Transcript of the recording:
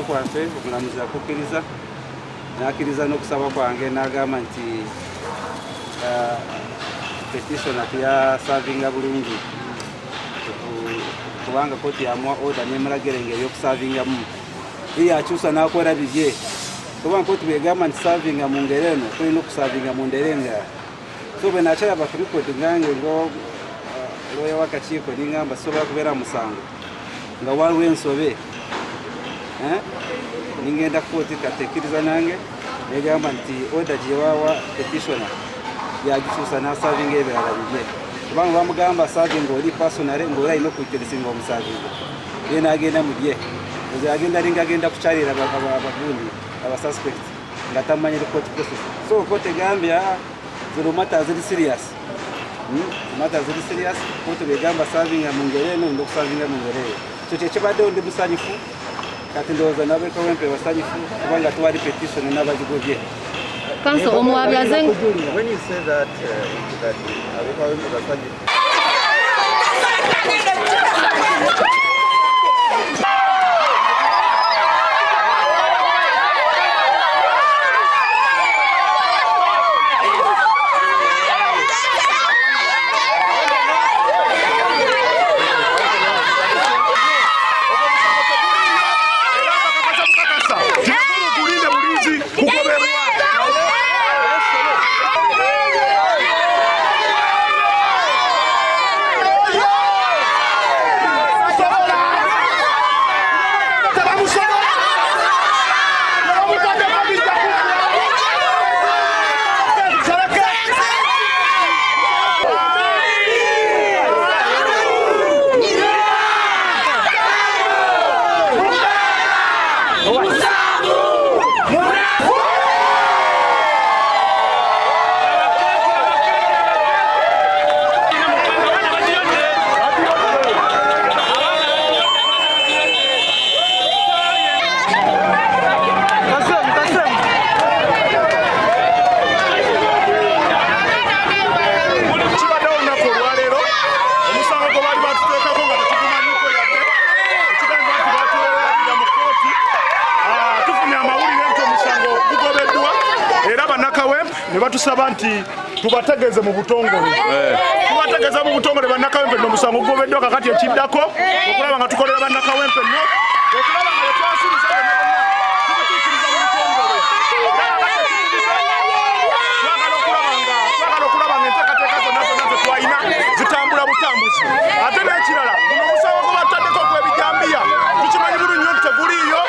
Kwaffe omulamuzi akukkiriza, n'akkiriza n'okusaba kwange, n'agamba nti petitioner teyaservinga bulungi, kubanga kooti yamuwa order nemulagira engeri y'okuservingamu, ye yakyusa n'akola bibye. Kuba kooti bwegamba nti servinga mu ngeri eno, tulina okuservinga mu ngeri endala. So bwe nakyalaba ku record ngange ngo lawyer w'akakiiko, ningamba sobola kubeera musango nga waliwo ensobe. Eh? Ningenda kooti, katekkiriza nange negamba nti order gyewawa petitioner yagikyusa n'aservinga ebirala bibye, kubanga bamugamba servinga oli personally ng'oli alina okuikirisinga omuservinga, ye n'agenda mu bye. Ozo agenda alinga agenda kukyalira abagundi, abasuspect, nga tamanyi court process. So kooti egambye, "Ah, zino matter ziri serious. Matter ziri serious. Kooti bwegamba servinga mu ngeri eno, olina okuservinga mu ngeri eyo." So kyekibaddewo, ndi musanyufu. Kati ndowooza n'abekawempe basanyufu, kubanga tewali petition n'abagigobye. Counsel, omuwabi aze When you say that, that abekawempe basanyufu, Gulinde bulinzi kugoberwa. Tebamusobola. Tebamutadde babijja. Sareke. Kibaddewo olunaku olwaleero, omusango gwe baali batuteekako nga tetugumanyiiko yadde, ekigambibwa nti batuwawaabira mu kkooti. Tufunye amawulire nti omusango gugobeddwa, era bannakawempe ne batusaba nti tubategeeze mu butongole. Tubategeeza mu butongole, bannakawempe, nti omusango gugobeddwa. Kakati ekiddako okulaba nga tukolera bannakawempe no okulaba nga bwetwasuubiza byonna byonna tubituukiriza mu butongole. Era kakati ekikubiriza, twagala okulaba nga enteekateeka zonna zonna ze twalina zitambula butambuzi. Ate n'ekirala, guno omusango gwe bataddeko ogw'ebijambiya, tukimanyi bulungi nnyo nti teguliiyo.